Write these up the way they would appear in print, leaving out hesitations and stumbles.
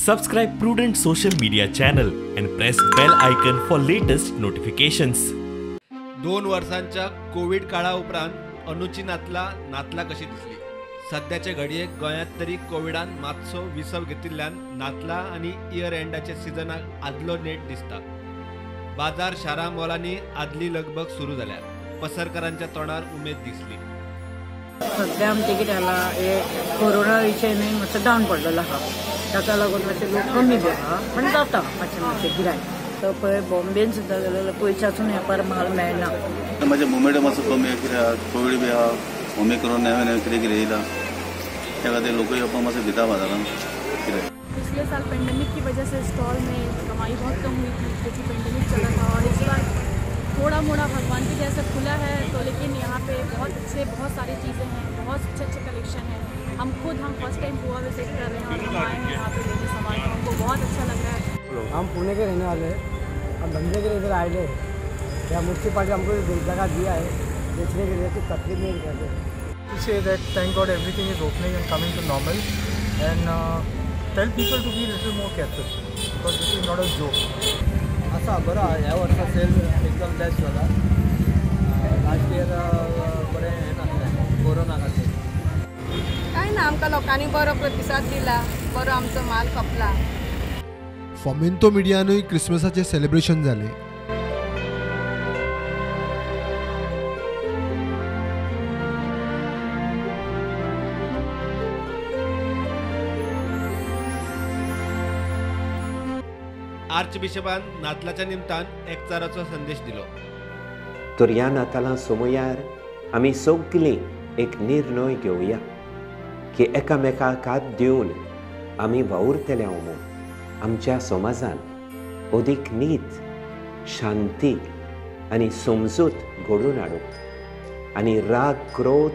Subscribe Prudent social media channel and press bell icon for latest notifications. 2 वर्सांच्या Covid काळा उपरांत अनुची नातला नातला कशी दिसली. सद्याचे घडयेक गोंयांत तरी कोविडान मातसो विसव घेतिल्ल्यान नातला आनी इयर एंडाच्या सिजनाक आदलो नेट दिसता. बाजार शारां मॉलांनी आदली लगबग सुरू जाल्या. पसरकारांच्या तोंडार उमेद दिसली. सध्या आमचे कितें जाला हे कोरोना विशय न्हय मातसो डावन पडलेलो आहा, ताका लागून मातशे लोक कमी बी आहा, पण जाता मातशें मातशें गिरायक. तो पळय बॉम्बेन सुद्दां गेलो जाल्यार पयशासून वेपार माल मेळना. म्हाजें मुवमेंट मातसो कमी आहा, कित्याक कोवीड बी आहा, ओमिक्रॉन नवें नवें कितें कितें येयला, त्या खातीर लोकूय येवपाक मातसो भिता बाजारान. कितें पिछले साल पेंडेमिक की वजह से स्टॉल में कमाई बहुत कम हुई थी क्योंकि पेंडेमिक चला था, और इस बार थोड़ा मोड़ा भगवान की जैसे खुला है तो, लेकिन यहाँ पे बहुत अच्छे बहुत सारी चीज़ें हैं, बहुत अच्छे अच्छे कलेक्शन है. हम खुद हम फर्स्ट टाइम गोवा विजिट कर रहे हैं और हम आए हैं यहाँ पे लेने सामान, तो हमको बहुत अच्छा लग रहा है. हम पुणे के रहने वाले हैं, हम धंधे के लिए इधर आए हैं. यहाँ म्यूनसिपाल्टी हमको जगह दिया है बेचने के लिए, तो तकलीफ नहीं करते. To say that thank God everything is opening and coming to normal, and tell people to be a little more careful because this is not a joke. आसा बरो ह्या वर्सा सेल एकदम बेस्ट जाला. लास्ट इयर बरें हें नासलें corona खातीर. कांय ना, आमकां लोकांनी बरो प्रतिसाद दिला, बरो आमचो माल खपला. फोमेंतो मिडियानूय क्रिसमसाचें सेलिब्रेशन जालें. आर्चबिशपान नातलाच्या निमतान एकचाराचो संदेश दिलो. तर ह्या नातालां समयार आमी सगळीं एक निर्णय घेवया की एकामेकाक हात दिवन आमी वावुरतले म्हूण आमच्या समाजान अदीक नीत, शांती आनी समजूत घडोवन हाडूंक आनी राग, क्रोध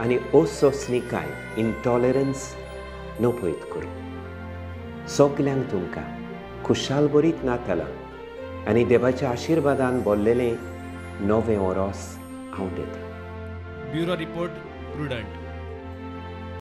आनी असोसणिकाय, इंटॉलरन्स नपयत करूं. सगल्यांक तुमकां खुशाल बरीत नातलां आनी देवाच्या आशिर्वादान बोल्लेलें नवें ओरोस हांव दितां. Bureau report, Prudent.